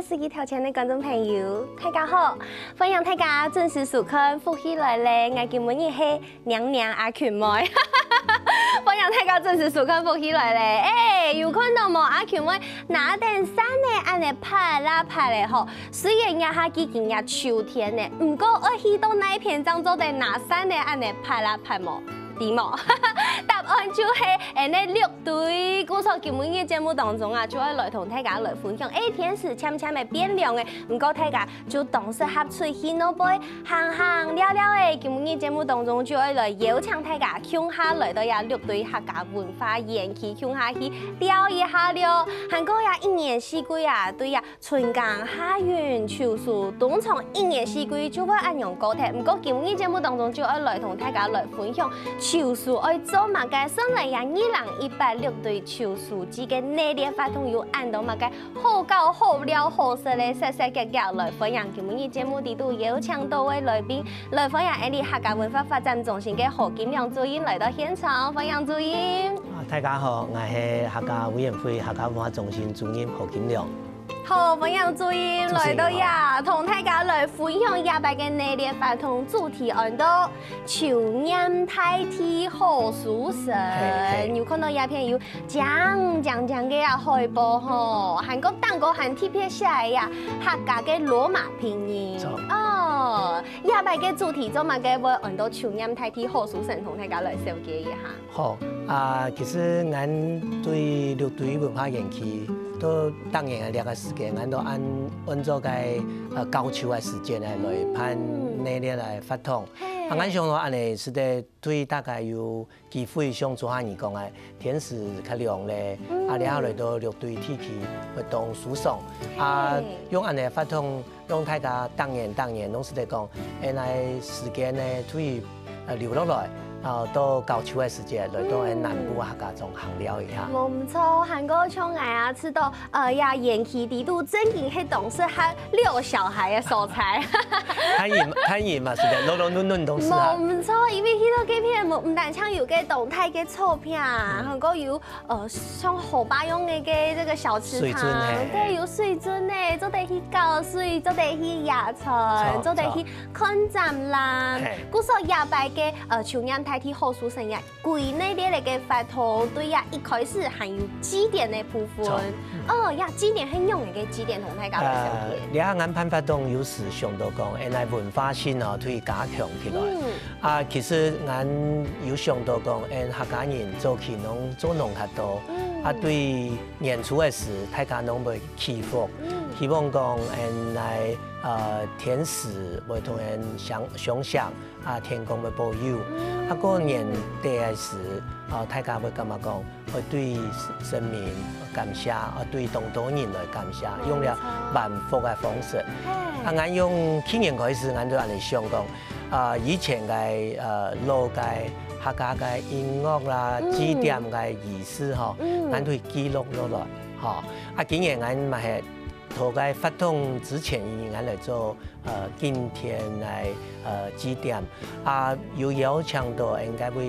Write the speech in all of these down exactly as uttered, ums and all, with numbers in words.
手機頭前个觀眾朋友，大家好！歡迎大家準時收看《福氣來了》，𠊎今晡日係娘娘阿群妹。歡迎大家準時收看《福氣來了》。欸，有看著無？阿群妹拿等傘仔恁仔拍啦拍咧吼，雖然這下既經也秋天了，毋過愛去到哪片正做得拿傘仔恁仔拍啦拍無？ 知無？答案就係𠊎等綠隊。故所今晡日節目當中啊，就愛來同大家來分享，欸，天時漸漸仔變涼了，毋過大家就當適合出去外背行行尞尞欸。今晡日節目當中就愛來邀請大家共下來到這綠隊客家文化園區，共下去尞一下尞。還過這一年四季啊，對這 春耕、夏耘、秋收，通常一年四季就會恁樣過忒。毋過今晡日節目當中就愛來同大家來分享秋收愛做麼个，算來這二零一八綠隊秋收季个系列活動有恁多麼个好搞、好尞、好食个，煞煞遽遽來歡迎今晡日節目裡肚邀請到个來賓，來歡迎𠊎等客家文化發展中心个何金良主任來到現場，歡迎主任。啊，大家好，𠊎係客家委員會客家文化中心主任何金良。 好，歡迎主任來到這，同大家來分享這擺个系列活動主題安到「秋念大地好收成」。有看著這片有靚靚靚个啊海報吼，還過頂高還特別寫个啊客家个羅馬拼音。哦，這擺个主題做麼个會安到「秋念大地好收成」，同大家來紹介一下。 好，啊，其實𠊎對綠堆文化園區，都當然个這個時間，𠊎都按，按照該，呃，交秋个時間來，來辦系列个活動。啊，𠊎想到恁仔，使得對大家有機會，像昨下你講个，天時較涼咧，啊，然後來到綠堆地區活動舒爽，啊，用恁仔活動 讓大家當然當然攏使得講，恁仔時間呢，對，呃，留落來，啊，到交秋个時節，來到𠊎南部客家庄行尞一下。無毋著，還過像𠊎啊，知著，呃，這園區裡肚正經係當適合遛小孩个所在。看人，看人嘛，使得，老老嫩嫩都適合。無毋著，因為去到該片，無，毋單淨有該當大个草坪，還過有 呃，像河壩樣个个這個小池塘，水圳，嘿。對，有水圳呢，做得去搞水，做得去野餐，著，做得去看展覽。著。嘿。故所這擺个，呃，秋念大地好收成啊，歸系列个活動，對啊，一開始還有祭典个部分。著，嗯。哦，呀，祭典係仰仔个祭典，同大家來了解。呃，這下𠊎辦活動有時想到講，恁仔文化性哦，可以加強起來。嗯。 啊，其實𠊎有想到講，𠊎客家人早期攏做農較多，嗯。啊，對年初个時，大家攏會祈福，嗯。希望講，𠊎來，呃，天時會同𠊎相，相惜，啊，天公會保佑。嗯。啊，過年底个時，啊，大家會感覺講， 愛對神明感謝，愛對當多人來感謝，用了萬福个方式。嘿。啊，𠊎用去年開始，𠊎就恁仔想講，啊，以前个，呃，老个客家个音樂啦，嗯。祭典个儀式吼，嗯。𠊎都會記錄落來，吼。啊，今年𠊎嘛係 頭个活動之前，𠊎來做，呃，今天个，呃，祭典。啊，有邀請到𠊎等該位，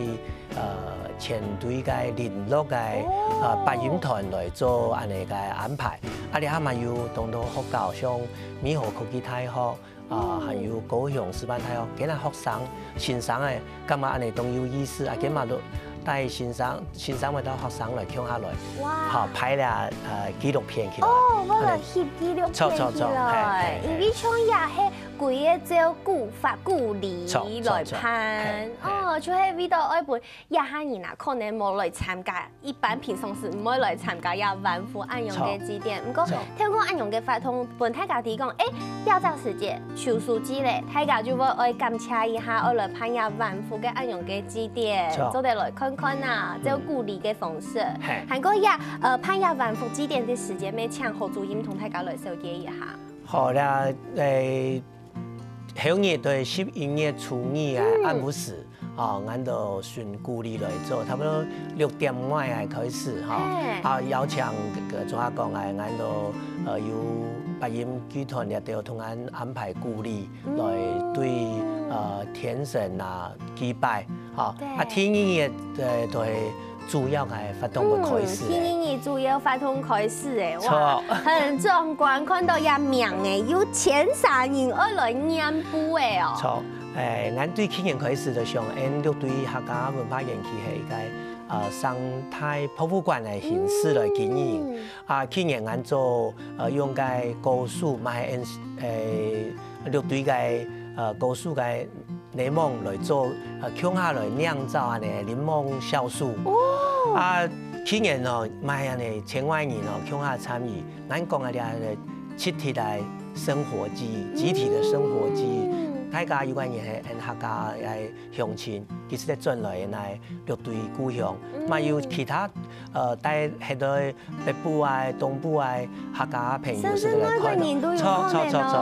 呃，前隊个麟洛个，哦。呃，八音團來做恁仔个安排。啊，這下嘛有當多學校，像美好科技大學，啊，嗯。還有高雄師範大學，今下學生、先生个 感覺恁仔當有意思，啊，嗯。今嘛都帶先生，先生會帶學生來共下來，哇。好，拍了，呃，紀錄片起來。哦，𠊎來翕紀錄片起來，著，著，著，嘿，嘿，嘿。因為像也係歸个照古法古禮來辦，著，著，著，嘿，嘿。哦，就係為著愛分這下人啊，可能無來參加，一般平常時毋會來參加這萬福恁樣个祭典。著，毋過，著。透過恁樣个活動，分大家知講，欸，這隻時節， 秋收季咧，大家就會愛感謝一下，愛來辦這萬福个恁樣个祭典，著。做得來看看啊，嗯。照古禮个方式。嘿。還過呀，呃，辦這萬福祭典个時間，乜請何主任同大家來紹介一下。好啦，欸，後日對十一月初二啊，嗯。暗晡時， 哦，𠊎等就循古禮來做，差不多六點外啊開始，吼。嘿。啊，邀請个，个，就像講个，𠊎等就，呃，有八音劇團這兜同𠊎安排古禮，嗯。來對，呃，天神啊祭拜，吼。對。啊，第二日，呃，就係主要个活動个開始个。嗯，第二日主要活動開始个，哇，著。很壯觀，看到這名个，有千儕人愛來念布个哦。著，誒，𠊎對去年開始就想，𠊎六堆客家文化園區係一個，呃，生態博物館个形式來經營。嗯。啊，去年𠊎做，呃，用該高樹，嘛係，誒，六堆个，呃，高樹个 檸檬來做，呃，共下來釀造恁呢檸檬酵素。哦。啊，去年哦，嘛恁呢千外人哦，共下參與。𠊎講个這个集體个生活記憶，集體个生活記憶。嗯。大家有个人係，𠊎客家个鄉親，其實咧轉來个六堆故鄉，嗯。嘛有其他，呃，帶很多 北部啊、東部啊，客家朋友係來看哦。甚至外國人都有可能哦。著，著，著，著。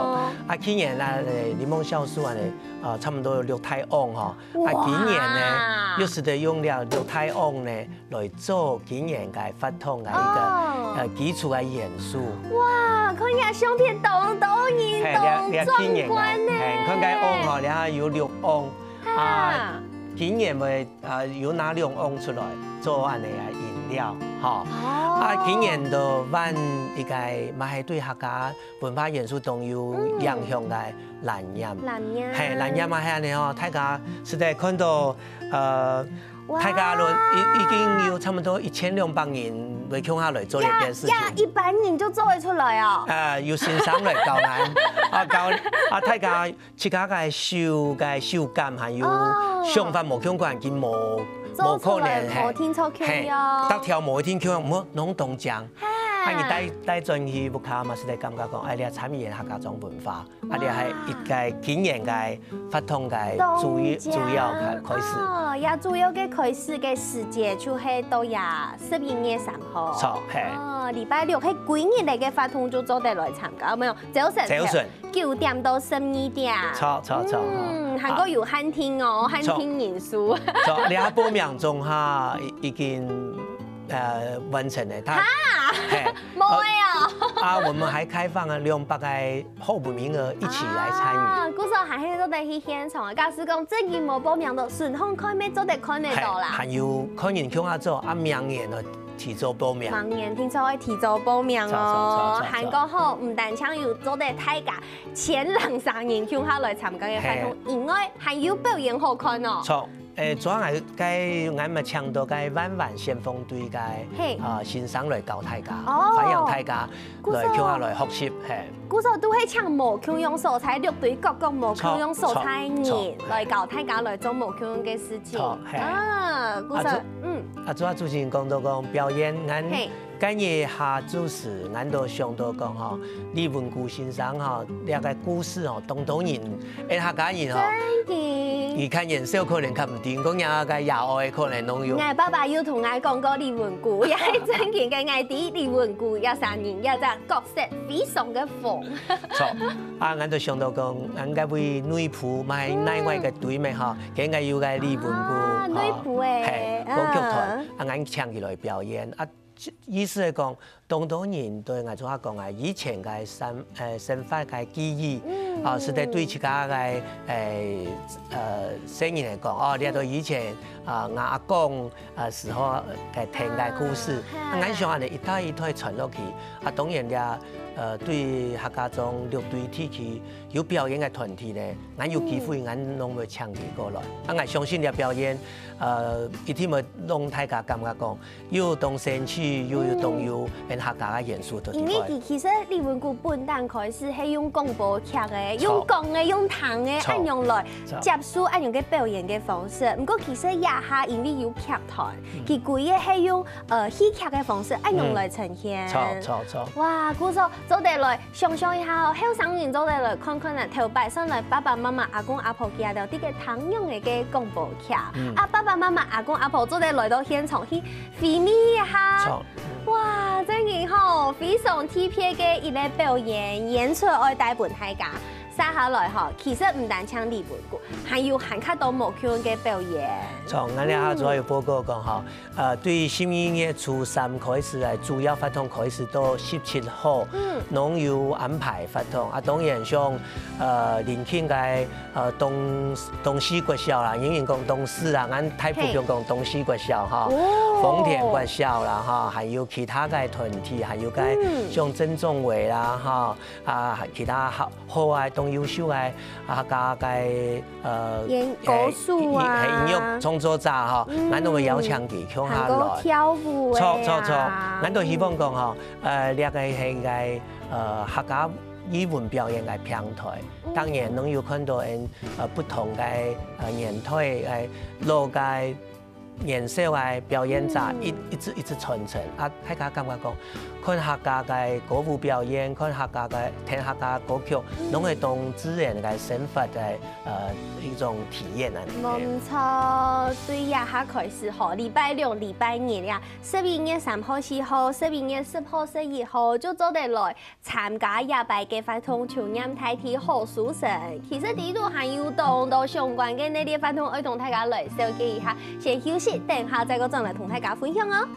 啊，去年啦，誒，檸檬酵素啊，誒，呃，差不多有六大甕吼。啊，哇！今年呢，又係得用了六大甕呢，來做今年个活動个一個，哦。呃，基礎个元素。哇，看這相片當多人，嘿，這，當壯觀呢。這去年个，嘿，看該甕吼，這下有六甕。哈。啊，今年會 啊，有拿兩甕出來做恁呢个飲料，吼。哦。啊，今年就辦一個嘛係對客家文化元素當有影響个藍染。藍染。嘿，藍染嘛係恁呢吼，大家實在看到，呃，哇。大家輪，已，已經有差不多一千兩百人來共下來做這件事情。呀，呀，一般人就做得出來哦。啊，有先生來教𠊎，啊，教，啊，大家 自家个手个手感還有哦。想法無共款，佢無，做出來無可能，嘿。無定著共樣。嘿，逐條無一定共樣，無攏當靚。哈。啊，你帶，帶轉去屋下嘛，實在感覺講，哎，這參與客家庄文化，啊，這係一個經驗个發動个主要，當靚。主要个開始。哦，也主要个開始个時節就係到這十一月三號。著，嘿。哦，禮拜六係歸日來个活動就做得來參加，有無有？朝晨。朝晨。 九點到十二點。著，著，著，嗯，吼。還過有限定哦，啊。限定人數。著，著，這下報名中哈，已，已經，呃，完成了。他，哈？嘿。無了哦。啊，我們還開放了兩百個候補名額，一起來參與。啊，故所還係做得去現場啊。假使講真个無報名到，順風看乜做得看得到啦。嘿，還有看人共下做，啊，明年哦，提早報名。明年定著愛提早報名哦。著，著，著，著，著。還過吼，毋單淨有做得大家 千零儕人共下來參加个活動，嘿。以外，還有表演好看哦。著，誒，昨下該，𠊎乜請到該萬巒先鋒隊个，嘿。啊，先生來教大家，哦。歡迎大家來共下來學習，嘿。故所都係請無共樣所在，六堆各各無共樣所在个人，著，著，著，嘿。來教大家來做無共樣个事情。著，嘿。啊，故所，啊，昨，嗯。啊，昨下主持人講到講表演，𠊎，嘿。 該日下晝時，𠊎都想到講吼，李文牯先生吼，這個故事吼，當多人，𠊎客家人吼，真个。佢較年少可能較毋知，講若个爺哀可能攏有。𠊎爸爸有同𠊎講過李文牯，也係真个，个𠊎知李文牯這儕人，這隻角色非常个紅。著，啊，𠊎都想到講，𠊎該位內埔嘛，另外一個對面吼，嗯。該應該有個李文牯，啊，吼，內埔誒，嘿，歌劇團，嗯。啊，𠊎請佢來表演，啊， 意思係講，當多人對𠊎做下講啊，以前个生，呃，生活个記憶，嗯。啊，係在對自家个，誒，呃，細人來講，哦，這都以前，啊，𠊎阿公，呃，時候，呃，聽个故事。啊，啊，𠊎想恁呢一代一代傳落去，啊，當然了，呃，對客家庄六堆地區有表演个團體呢，𠊎有機會，嗯。𠊎攏會請佢過來。啊，𠊎相信這表演，呃，一定會讓大家感覺講， 又當生趣，又，又當有，嗯。𠊎客家个元素在裡背。因為其，其實李文牯本旦開始係用廣播劇个，著。用講个，用聽个，著。恁樣來，著。接受恁樣个表演个方式。毋過其實這下因為有劇團，嗯。佢歸个係用，呃，戲劇个方式恁樣來呈現。嗯。著，著，著。哇，故所做得來 想像一下哦，後生人做得來看看啊，頭擺算來爸爸媽媽、阿公阿婆佢兜在該聽恁樣个廣播劇，嗯。啊，爸爸媽媽、阿公阿婆做得來到現場去回味一下。著。哇，真个吼，非常特別个一個表演，演出愛帶分大家。下來吼，其實毋單淨李文谷，還有還較多無共个表演。從𠊎這下主要有報告講吼，呃，對十二月初三開始來，主要活動開始到十七號，嗯，攏有安排活動。啊，當然像，呃，臨近个，呃，東，東勢國小啦，有人講東勢啦，𠊎大埔腔講東勢國小哈，哦，豐田國小啦哈，還有其他个團體，還有个，嗯，像曾仲偉啦哈，啊，其他好，好个，當優秀个，啊，客家个，呃，演，歌手啊，欸，音樂創作者哈，嗯，𠊎都會邀請佢共下來。還有跳舞个啊。著，著，著，𠊎都希望講吼，呃，這个係个，呃，客家藝文表演个平台，嗯，當然能有看到，呃，不同个，呃，年代个老个 年少个表演者，嗯，一，一直，一直傳承。啊，大家感覺講，看客家个歌舞表演，看客家个，聽客家歌曲，嗯，攏係當自然个生活个，呃，一種體驗啊。無錯，對這下開始吼，禮拜六、禮拜日呀，十一月三號、四號、十一月十號、十一號，就做得來 參加這擺个活動，秋豔大地好收成。其實裡肚還有當多相關个熱烈活動，愛同大家來紹介一下。先休息，等下再過轉來同大家分享哦。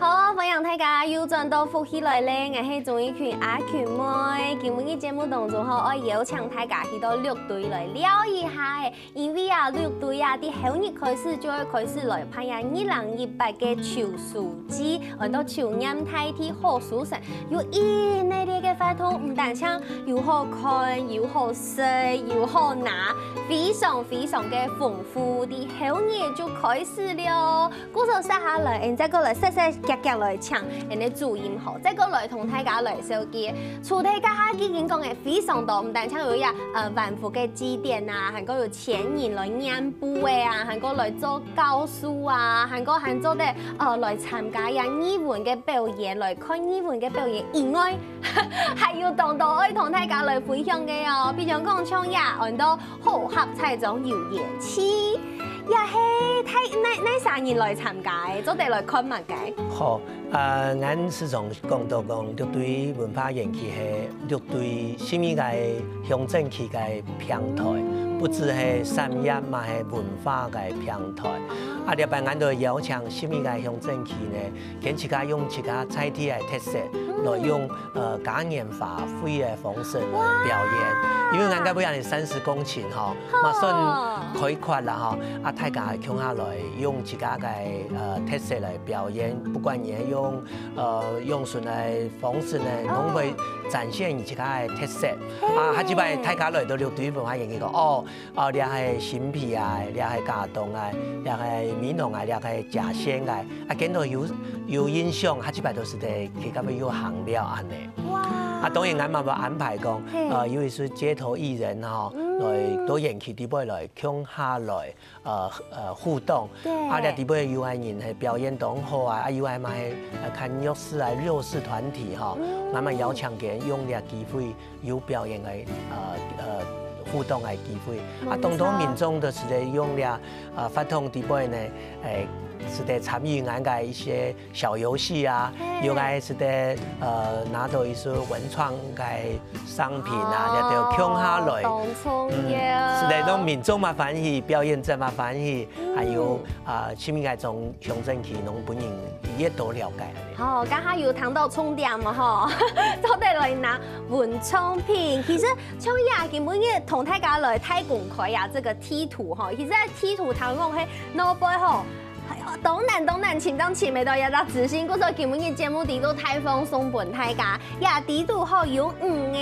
好，歡迎大家又轉到福氣來了，𠊎係鍾意群阿群妹。今晡日節目當中吼，愛邀請大家去到六堆來尞一下欸，因為啊，六堆啊，在後日開始就會開始來辦啊二零一八个秋收祭，安到秋豔大地好收成。 有一系列个活動，毋單淨有好看、有好食、有好拿，非常非常个豐富，在後日就開始了。故所接下來，𠊎再過來細細遽遽來請𠊎个主任吼，再過來同大家來紹介。除忒頭下已經講个非常多，毋單淨有一個，呃，萬福个祭典啊，還過有千人來念布个啊，還過來做教授啊，還過還做得，呃，來參加呀藝文个表演，來看藝文个表演以外， 還有當多愛同大家來分享个哦，比如講像這安到好合彩中有緣起，也係大，哪，哪儕人來參加个，做得來看麼个？好，呃，𠊎時常講到講，六堆文化園區係六堆十二个鄉鎮區个平台，嗯，不只係產業，嘛係文化个平台。啊，這擺𠊎都邀請十二个鄉鎮區呢， 佢自家用自家在地个特色，嗯，來用，呃，嘉年華會个方式來表演。哇！因為𠊎該位恁樣三十公頃吼，吼，嘛算開闊啦吼，啊，大家共下來用自家个，呃，特色來表演，不管你用，呃，用什麼方式呢，哦，攏會展現你自家个特色。嘿。啊，下一擺大家來到六堆文化園區講，哦， 哦，這係新埤啊，這係佳冬啊，這係美濃啊，這係甲仙啊，啊，見到有，有印象，下一擺都係得去該位有行了恁樣。哇！啊，當然，𠊎嘛有安排講，嘿，呃，有一些街頭藝人吼，嗯，來到園區裡背來，共下來，呃，呃，互動。對。啊，這裡背有个人係表演當好啊，啊，有个嘛係，呃，看弱勢啊、弱勢團體吼，嗯，𠊎嘛邀請佢用這機會 有表演个，呃，呃，互動个機會。啊，當多民眾都係在用這，呃，活動裡背呢，誒，係在參與𠊎个一些小遊戲啊，嘿，有个係在，呃，拿到一些文創个商品啊，哦，也都共下來。當重要。嗯，係在讓民眾嘛歡喜，表演者嘛歡喜，嗯，還有，啊，市民个種鄉鎮區攏分人越多了解。 吼，剛剛有談到重點嘛吼，做得來拿文創品。其實像這今晡日同大家來大公開啊，這個地圖吼，其實地圖通講係腦背吼，當難當難尋，當尋得到一隻資訊，故所今晡日節目裡肚大放送分大家。這地圖吼有五個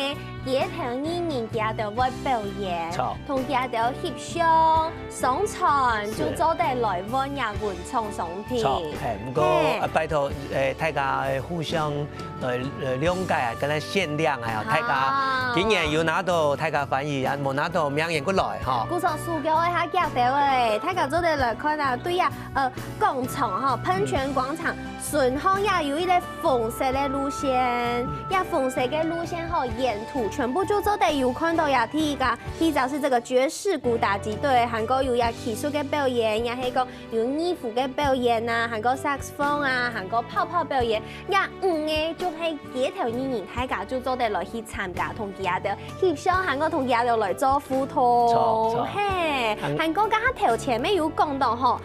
街頭藝人佢兜會表演，著。同佢兜翕相、相傳，就做得來換這文創商品。著，係，毋過，嘿。呃，拜託，呃，大家互相，呃，呃，諒解啊，跟佢商量啊，大家，啊。今年有拿到大家歡喜，啊，無拿到明年過來，吼。故所事業愛較遽兜仔，大家做得來看啊，對啊，呃，廣場吼，噴泉廣場，順向也有一個紅色个路線，這紅色个路線吼，沿途全部就做得有看到這第一個，第一隻係這個爵士鼓打擊隊，還過有這技術个表演，也係講有二胡个表演啊，還過saxophone啊，還過泡泡表演，這五個就係街頭藝人，大家就做得來去參加，同佢兜翕相，還過同佢兜來做互動，著，著。嘿，嗯。還過剛剛頭前面有講到吼，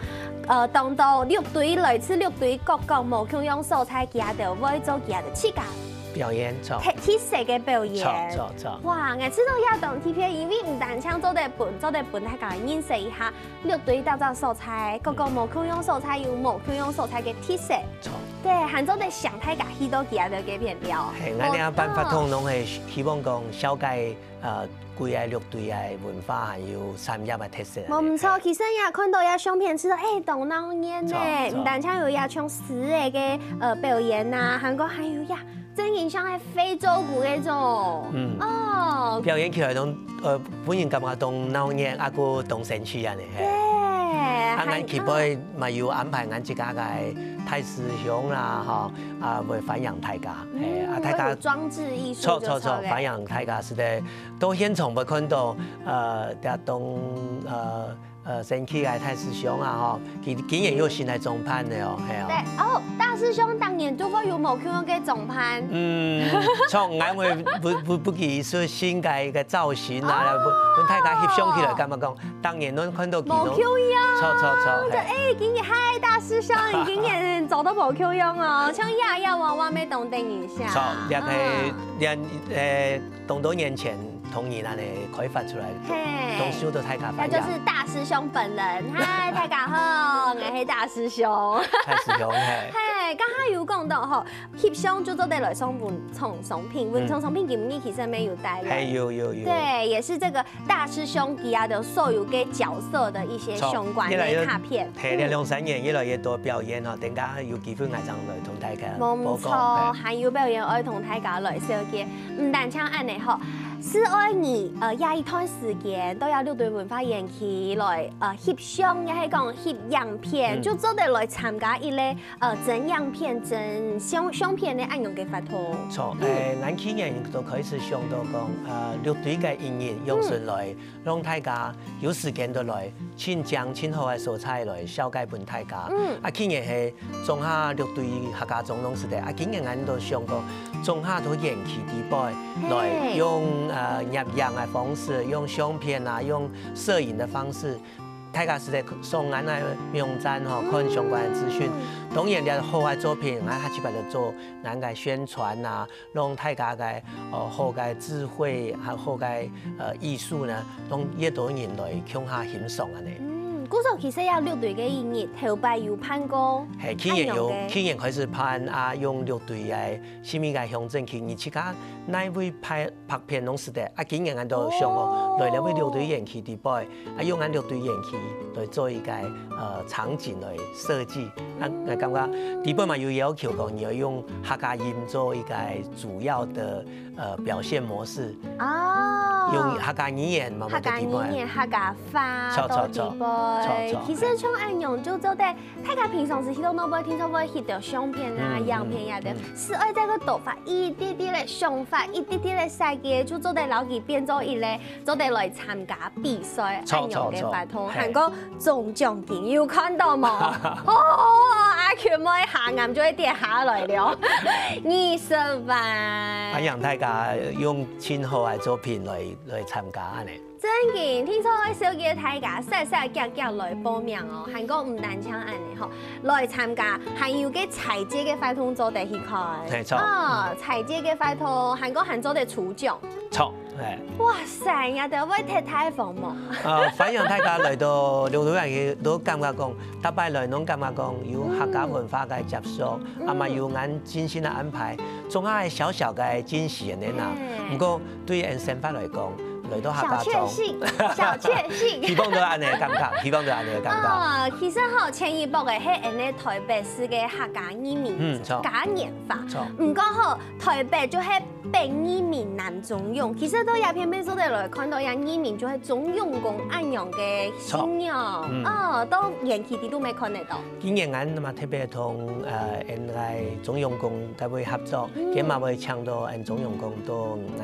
呃，當多六堆，來自六堆各國無共樣所在，佢兜會做佢兜自家表演，著。特，特色个表演。著，著，著。哇，𠊎知道這當特別，因為毋單淨做得分，做得分大家認識一下六堆大大所在，各國無共樣所在有無共樣所在个特色。著。對，還做得想大家去到佢兜个片料。係，𠊎兜辦活動攏係希望講紹介，呃，歸個六堆个文化還有產業个特色。無毋著，其實也看到這相片，知道，欸，當鬧熱呢，著，著。毋單淨有這像獅仔个，呃，表演啊，還過還有這 真人像係非洲鼓該種。嗯。哦。表演起來當，呃，分人感覺當鬧熱，啊，又當生趣恁呢，嘿。對，啊，還，𠊎期待嘛有安排𠊎自家个大師兄啦，吼，啊，會歡迎大家，嘿，啊，嗯，大家會有裝置藝術著，就著，著，著咧。歡迎大家，係个，到現場會看到，呃，這種，呃， 呃，生趣个大師兄啊，吼，佢今年又有新个裝扮了哦，係哦。對，哦，大師兄當年都會有無共樣个裝扮。嗯，像𠊎會不，不，不計係新个一個造型啊，哦。分，分大家翕相起來，感覺講，當年攏看到佢攏無共樣。著，著，著，就，嘿。欸，今年，嗨，大師兄，你今年著到無共樣哦，像這，這娃娃乜當得人惜。著，這個，嗯。兩，呃，當多年前 同仁恁呢開發出來，嘿。當受到大家歡迎。那就是大師兄本人。嗨，大家好，𠊎係大師兄。大師兄，嘿。嘿，剛剛有講到吼，翕相就做得來上文創商品，嗯。文創商品今日其實乜有帶來。嘿，有，有，有。對，也是這個大師兄佢兜所有个角色的一些相關的卡片。著，越來越，嘿，這兩三年越來越多表演吼，等下有機會𠊎正來同大家無錯，報告，嘿。還有表演愛同大家來紹介。 毋單淨恁呢吼，係愛你，呃，這一段時間到這六堆文化園區來，呃，翕相，也係講翕影片，嗯。就做得來參加一個，呃，整影片、整相，相片个恁樣个活動。著，嗯。欸，𠊎去年就開始想到講，呃，六堆个藝人用心來 讓大家有時間就來盡靚盡好个所在來紹介分大家。嗯。啊，去年係莊下六堆客家莊攏係个，啊，今年𠊎就想講莊下到園區底背來，嘿。用，呃，攝影个方式，用相片啊，用攝影个方式，大家係个上𠊎个網站吼，看相關个資訊。嗯。當然，這好个作品，𠊎下一擺就做𠊎个宣傳啊， 讓大家个，呃，好个智慧，還有好个，呃，藝術呢，讓越多人來共下欣賞恁呢。嗯，故所其實這六堆个藝人頭擺有辦過，係，去年有，恁樣个。去年開始辦啊，用六堆个，四面个鄉鎮去，你自家哪位拍，拍片攏係个。啊，今年𠊎就想哦，哦。來這位六堆園區底背， 啊，用𠊎六堆園區來做一個，呃，場景來設計。啊，𠊎感覺底背嘛有要求講，你要用客家音做一個主要的，呃，表現模式。哦。用客家語言嘛，客家語言、客家話，著，著，著。到底背。著，著。其實像恁樣就做得，大家平常時去到哪位，定著會翕到相片啊、嗯，影片啊等，嗯，嗯。係愛這個做法，一滴滴个想法，一滴滴个設計，就做得摎佢變做一個 做得來參加比賽，著，恁樣个活動，著，著。還過中獎金有看到無？哦，阿群妹下眼就會跌下來了，二十萬。歡迎大家用盡好个作品來，來參加恁呢。真个，聽說愛紹介大家，煞煞遽遽來報名哦，還過毋單淨恁呢吼，來參加，還有个彩接个活動做得去看。係，著。哦，彩接个活動，還過還做得抽獎。著，係。哇塞，你兜會忒大方無？呃，歡迎大家來到六堆園區，都感覺講，逐擺來攏感覺講有客家文化个接觸，啊嘛有恁精心个安排，總係小小个驚喜恁樣啦。毋過對𠊎生活來講，來到客家庄，小確幸，小確幸。希望都恁樣感覺，希望都恁樣感覺。哦，其實吼，前一步个係𠊎兜台北市个客家移民，嗯，著。嘉年華。著。毋過吼，台北就係北移民南中永，其實到這片面做得來看到，這移民就係中永公恁樣个信仰。著。嗯。哦，到園區裡肚乜看得到。今年𠊎嘛特別同，呃，𠊎个中永公該位合作，嗯。佢嘛會請到𠊎中永公到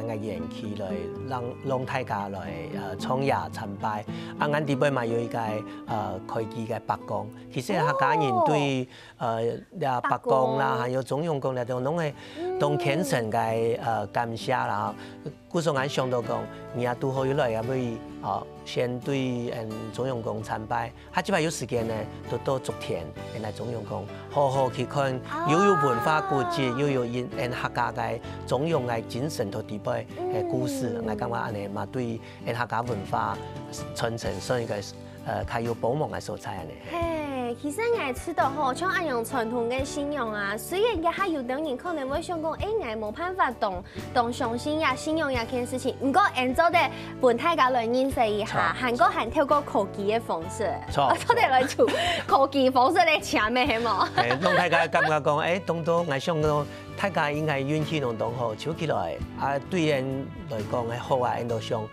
𠊎个園區來，讓，讓大家來，呃，唱歌參拜。啊，𠊎裡背嘛有一個，呃，開基个伯公，其實客家人對，哦。 呃，這伯公啦，伯公。還有中永公這種，攏係當虔誠个，呃，感謝啦。故所𠊎想到講，你也拄好有來這位，哦，先對，嗯，中永公參拜，下一擺有時間呢，就到竹田，來中永公好好去看，又有文化古蹟，又有𠊎，嗯，客家个中永个精神在裡背个故事，嗯。𠊎感覺恁樣嘛對𠊎客家文化傳承算一個 呃，較有幫忙个所在恁樣。嘿，其實𠊎知道吼，像恁樣傳統个信仰啊，雖然這下有兜人可能會想講，欸，𠊎無辦法當，當相信這信仰這件事情，毋過𠊎做得分大家來認識一下，著。還過還透過科技个方式，著。做得來做科技方式來簽个，係無？欸，讓大家感覺講，欸，當多𠊎想講， 大家應該運氣攏當好，就起來啊，對𠊎來講个好啊，𠊎都想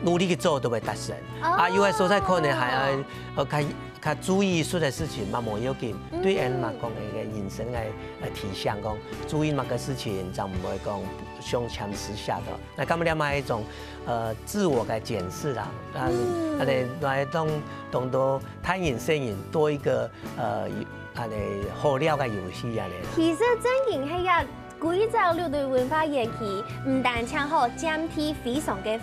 努力去做，都會達成。哦。啊，有个所在可能還愛，呃，較，較注意一些个事情嘛，無要緊。嗯。對𠊎嘛講一個人生个，呃，提醒，講注意麼个事情，正毋會講相牽失下的。𠊎感覺這嘛一種，呃，自我个檢視啦。啊，嗯。恁樣來當，當多大人細人多一個，呃， 恁樣好尞个遊戲恁樣。其實正經係這歸隻六堆文化園區，毋單淨吼佔地非常个闊，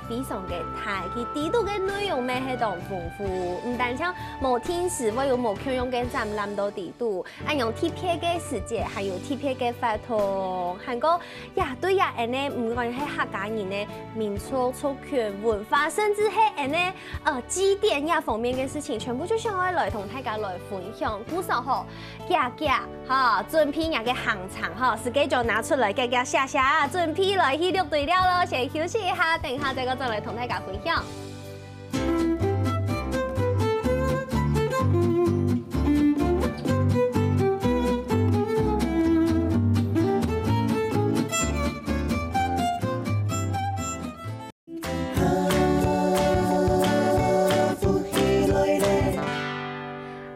非常个大，佢裡肚个內容乜係當豐富，毋單淨無定時會有無共樣个展覽到裡肚，還有特別个時節，還有特別个活動，還過也對也恁樣，毋管係客家人个民俗、族群、文化，甚至係恁樣，呃，祭典這方面个事情，全部就想愛來同大家來分享。故所吼， 遽遽，吼，準備若个行程，吼，schedule拿出來，遽遽寫寫啊，準備來去六堆尞囉。先休息一下，等一下再過轉來同大家分享。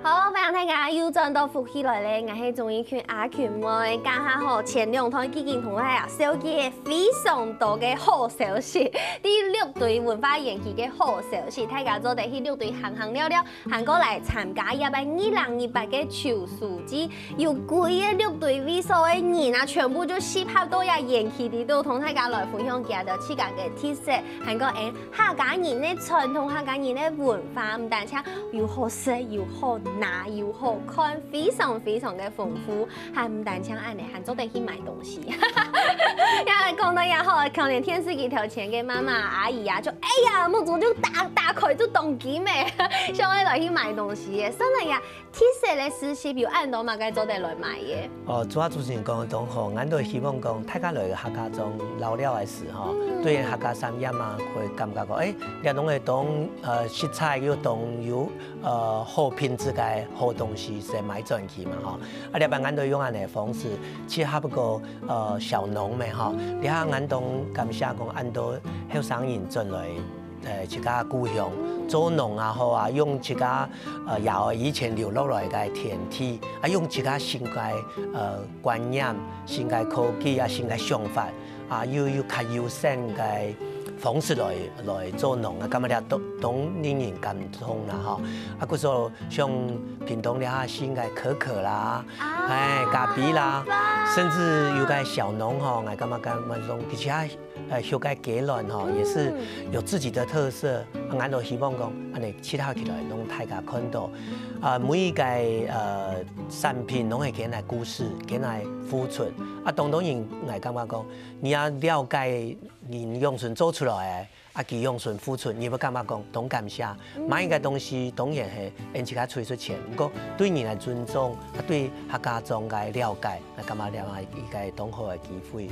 好，歡迎大家又轉到福氣來了，𠊎係鍾意群阿群妹。這下吼，前兩段已經同大家紹介非常多个好消息，在六堆文化園區个好消息，大家做得去六堆行行尞尞。 還過來參加這擺二零二八个秋書季，有幾个六堆位所个人啊，全部就集合到這園區裡肚，同大家來分享佢兜自家个特色，還過𠊎客家人个傳統、客家人个文化，毋單淨有好食、有好拿、有好看，非常非常个豐富，還毋單淨恁樣，還做得去買東西。 呀，講到也好，可能電視機頭前个媽媽、阿姨啊，就哎呀，目珠就打，打開就當金咩，想愛來去買東西耶。算了呀，特色个市集有恁多嘛，該做得來買耶。哦，主要主持人講个當好，𠊎都希望講，大家來客家庄尞尞个時候，嗯。對客家產業嘛，會感覺講，哎，這攏會當，呃，實在又當有，呃，好品質个好東西，係買轉去嘛，吼。啊，這擺𠊎都用恁樣个方式，去合個 呃，小農咩吼，這下𠊎當感謝講恁多後生人轉來，呃，自家故鄉做農也好啊，用自家，呃，爺哀以前留落來个田地，啊，用自家新个，呃，觀念、新个科技啊、新个想法，啊，又有較友善个方式來，來做農啊，感覺這當，當令人感動啦吼。啊，故所像屏東這下新个可可啦，啊，哎，咖啡啦，甚至有个小農吼，𠊎感覺感覺講，其實，呃，有个雞卵吼，也是有自己的特色。啊，𠊎都希望講，恁樣結合起來，讓大家看到，啊，每一个，呃，產品攏係佢个故事，佢个付出。啊，當多人，𠊎感覺講，你也了解人用心做出來个，啊，佢用心付出，你會感覺講當感謝。買一個東西當然係𠊎自家出出錢，毋過對人个尊重，啊，對客家庄个了解，𠊎感覺這係一個當好个機會。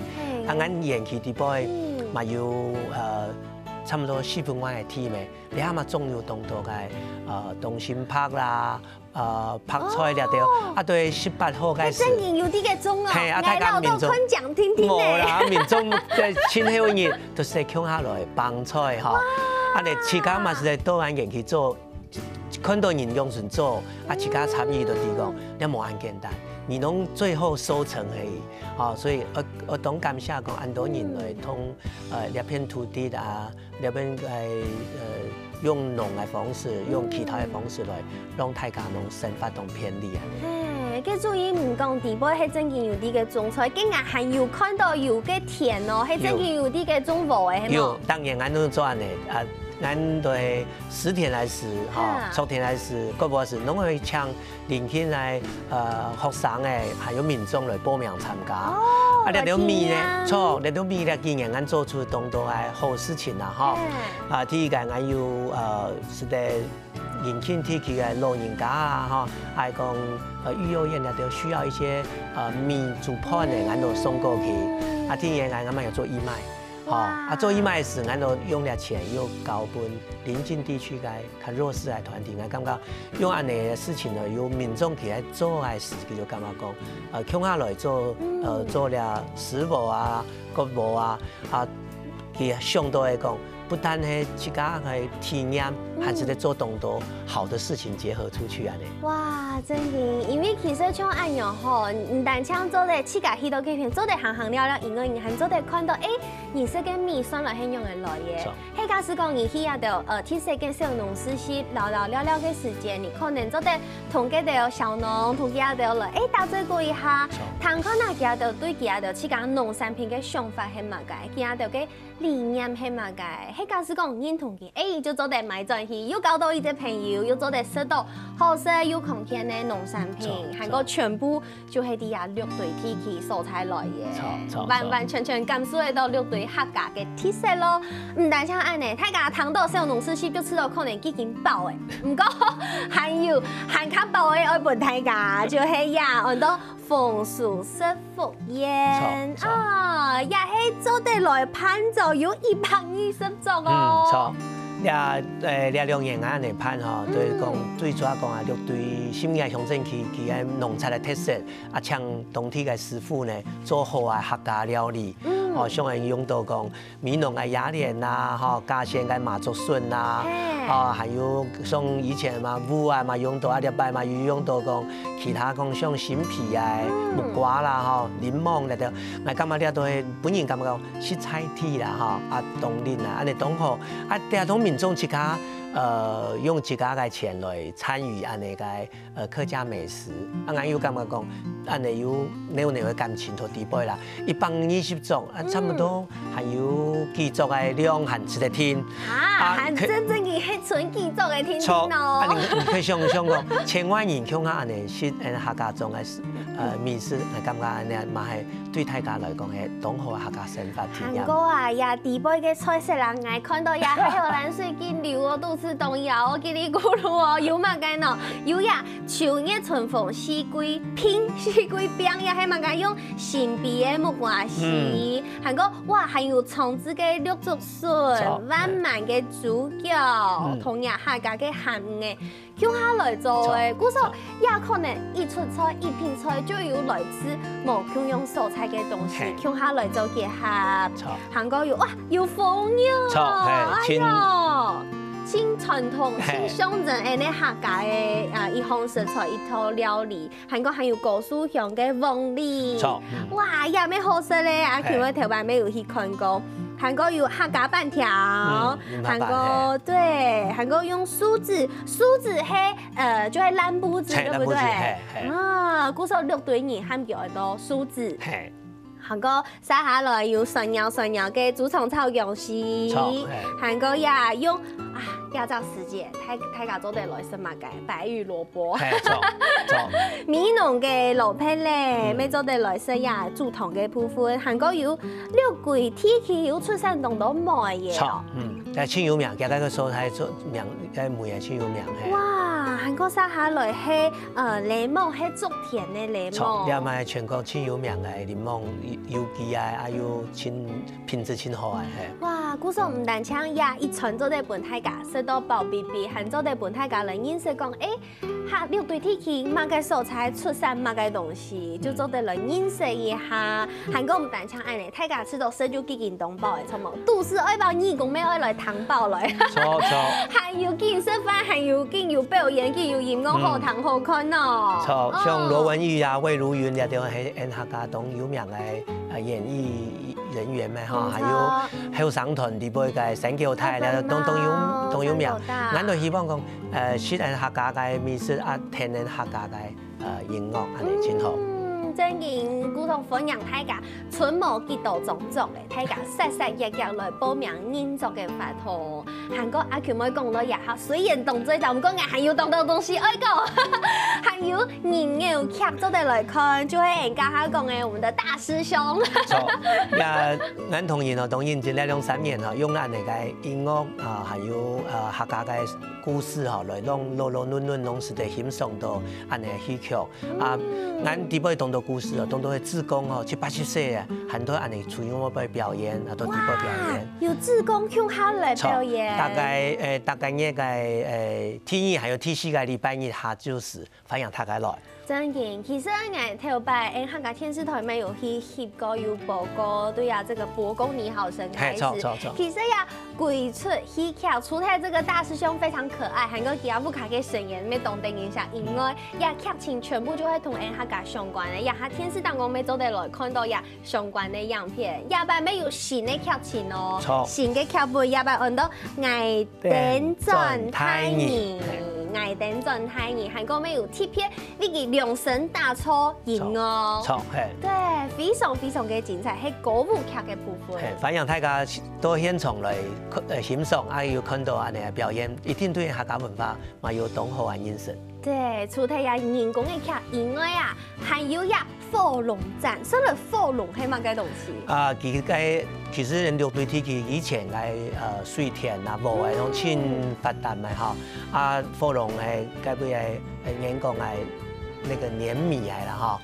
啊，𠊎園區底背嘛有呃差毋多四分外个地咩，這下嘛種有當多个呃東星白啦， 呃，白菜了對，啊對十八號開始。正經有這個種哦，嘿，啊，大家民眾，看獎聽聽呢。無啦，民眾在前後一日都係共下來幫菜吼。啊，你自家嘛係在多安園區做，看到人用心做，啊，自家參與都提供，那無恁簡單。你攏最後收成而已，吼，所以我我當感謝講，恁多人來同呃這片土地啊， 這片來呃用農个方式，用其他个方式來讓大家攏生活當便利啊。嘿，該主意毋講，底背係正經有這個種菜，今日還有看到有個田哦，係正經有這個種禾个，係無？有，當然，𠊎都做恁呢啊，𠊎對食田來食，吼，作田來食，割禾來食，攏會請 鄰近个呃學生仔，還有民眾來報名參加。啊，這條米呢，著，這條米呢，今年𠊎做出當多个好事情啦，吼。啊，第一個𠊎有呃，係在鄰近地區个老人家啊，吼，還講呃育幼院呢，都需要一些呃米煮飯呢，𠊎都送過去。啊，第二個𠊎嘛有做義賣。 吼，啊，做義賣時，𠊎就用這錢又交分鄰近地區个較弱勢个團體，𠊎感覺用恁呢个事情呢，有民眾起來做个時，佢就感覺講，呃，共下來做，呃，做這食禾啊、割禾啊，啊，佢想到个講，不但係自家个體驗，還係在做當多好的事情結合出去恁呢。哇，正經，因為其實像恁樣吼，毋單淨做得自家去到該片，做得行行尞尞，因為你還做得看到，誒， 你食个米算來係仰仔來个？係，假使講你去該兜，呃，特色个小農市集，尞尞尞尞个時間，你可能做得同該兜小農，同佢兜來，誒，打嘴鼓一下，聽看啊，佢兜對佢兜自家農產品个想法係麼个，佢兜个理念係麼个。係，假使講認同佢，誒，就做得買轉去，又交到一隻朋友，又做得食到好食又康健个農產品，還過全部 就係在這六堆地區所在來个，完完全全感受得到六堆客家个特色咯。毋單淨恁呢，大家聽到小農市集就知道可能已經飽了，毋過還有還較飽个愛分大家，就係呀，安到豐收食福宴啊，也係做得來辦桌，有一百二十桌哦。嗯，著。這呃這兩年啊，恁呢辦吼，就是講最主要講啊，六堆新雅鄉鎮區佢个農產个特色， 啊，請當地个師傅呢，做好啊客家料理。哦，像𠊎用到講美濃个鴨蓮啊，吼，嘉義个麻竹筍啊，哦，還有像以前嘛，芋啊嘛用到啊，這擺嘛又用到講其他講像新皮啊、木瓜啦，吼，檸檬這兜，𠊎感覺這都係分人感覺講食在地啦，吼，啊，當靈啊，恁呢當好。啊，這兜民眾自家，呃，用自家个錢來參與恁呢个 呃，客家美食。啊，𠊎又感覺講，恁呢有濃濃个感情在底背啦。一百二十桌，啊，差不多還有幾桌个量還值得訂。啊，啊，還真正个係賰幾桌个訂訂哦。著，啊，你你可以想像講，千萬人共下恁呢食，嗯，客家庄个呃美食，𠊎感覺恁呢嘛係對大家來講係當好个客家生活體驗。還過啊，這底背个菜色啦，𠊎看到這口涎水緊流哦，肚屎當枵哦，嘰哩咕嚕哦，有麼个呢？有呀， 秋月春風四季冰，四季冰也係麼个用新皮个木瓜絲，還過哇，還有長枝个綠竹筍，滿滿个豬腳，同樣客家个鹹魚，共下來做个。故所也可能一出菜一品菜就有來自無共樣所在个東西，共下來做結合。還過有哇，有封肉，哎喲，盡傳統、盡象徵恁呢客家个啊一項食材一道料理，還過還有高樹鄉个黃梨，哇，也乜好食咧！啊，今晡頭擺乜有去看過，還過有客家粄條，還過對，還過用樹枝，樹枝係呃就係爛布子，對不對？啊，故所六堆人喊佢安到樹枝。 還過續下來有酸溜酸溜个豬腸炒薑絲，還過也用啊這隻時節，大大家做得來食麼个？白玉蘿蔔。嘿，著，著。美濃个蘿蔔咧，嗯。乜做得來食呀，煮湯个部分，還過有六龜地區有出產當多梅耶。著，嗯，該盡有名，佢該个所在做名，該梅也盡有名，嘿。哇，還過續下來係，呃，檸檬，係竹田个檸檬。著，這嘛全國盡有名个檸檬，有機啊，啊又盡品質盡好啊，嘿。哇，故所毋單淨這一餐做得分大家食到飽嗶嗶，還做得分大家來認識講，誒， 哈，六堆地區麼个所在出產麼个東西，就做得來認識一下。還過毋單淨恁呢，大家食著食就已經當飽了，著無？肚屎愛飽，耳公乜愛來聽飽來。著，著。還有緊食飯，還有緊有表演，緊有音樂好聽好看哦。著，像羅文玉啊、魏如云這兜係𫣆客家當有名个，呃，演藝人員咩吼，還有後生團裡背个三九太，這兜當當有當有名。𠊎都希望講， 呃，食𫣆客家个美食啊，聽𫣆客家个，呃，音樂，恁呢盡好。嗯，正經，故所歡迎大家，賰無幾多鐘咧，大家煞煞遽遽來報名認桌个活動。還過阿Q妹講到這下，雖然當嘴短，毋過𠊎還有當多東西愛講，還有人偶劇做得來看，就係𫣆頭下講个我們的大師兄。著，也，𫣆同仁哦，當認真這兩三年哦，用恁呢个音樂啊，還有，呃，客家个 故事吼，來讓老老嫩嫩攏使得欣賞到恁呢戲曲。啊，𠊎裡背當多故事哦，當多个志工吼，七八十歲啊，還在恁呢出外背表演，啊，在裡背表演。哇，有志工共下來表演。著，大概，誒，大概月个，誒，第二還有第四个禮拜日下晝時，歡迎大家來。 正經，其實𠊎頭擺，誒，客家電視台乜有去翕過，有播過，對啊，這個伯公你好神開始。嘿，著，著，著。其實呀，歸齣戲劇，除了這個大師兄非常可愛，還有佢屋下个成員乜當得人惜以外，呀，劇情全部就會同𫣆客家相關个，呀，客電視當中乜做得來看到呀相關个影片，下擺乜有新个劇情哦，著。新个劇本，下擺安到《𠊎等轉大人》，《𠊎等轉大人》，還過乜有特別 為佢量身打造音樂。著，嘿。對，非常非常个精彩，係歌舞劇个部分。嘿，歡迎大家到現場來看，呃，欣賞，啊，有看到恁呢个表演，一定對客家文化嘛有當好个認識。對，除了呀人工个劇以外啊，還有呀火龍斬，說來火龍係麼个東西？啊，其實該，其實六堆地區以前个，呃，水田啊、河啊，攏盡發達个吼。啊，火龍个，該位个，呃，人講个 那個黏米來了哈，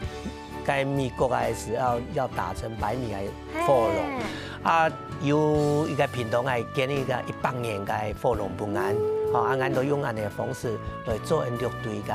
該米國來是要，要打成白米來火龍。嘿。啊，有一個屏東來建立一個一百年个火龍文案，嗯。哦，啊，𠊎都用恁呢个方式來做六堆个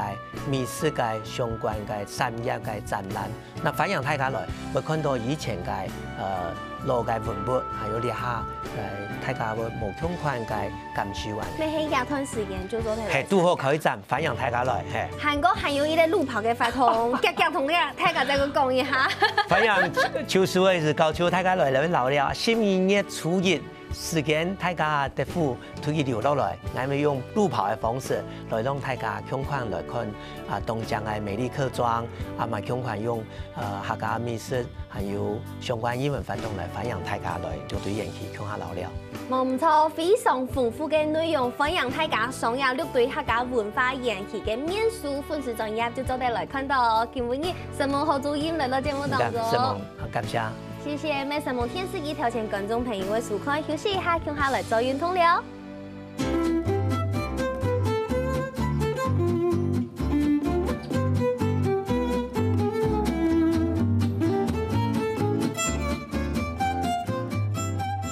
美食个相關个產業个展覽。那歡迎大家來，會看到以前个，呃，老个文物，還有這下，呃，大家會無共款个感受恁呢。乜係這段時間就做得來。嘿，拄好開展， 歡迎大家來，嘿。還過還有一個路跑个活動，遽遽同大家，大家再過講一下。歡迎，就係係高手大家來，來尞尞。十二月初一，時間大家得赴，退去留落來，𠊎兜用路跑个方式，來讓大家共款來看，啊，東江个美麗客庄，啊嘛共款用，呃，客家美食， 還有相關藝文活動來歡迎大家來六堆園區共下尞尞。無毋著，非常豐富个內容，歡迎大家上這六堆客家文化園區个面書粉絲專頁就做得來看到哦。今晡日承蒙何主任來到節目當中。承蒙，感謝。謝謝，乜承蒙電視機頭前觀眾朋友个收看，休息一下，共下來做運動了。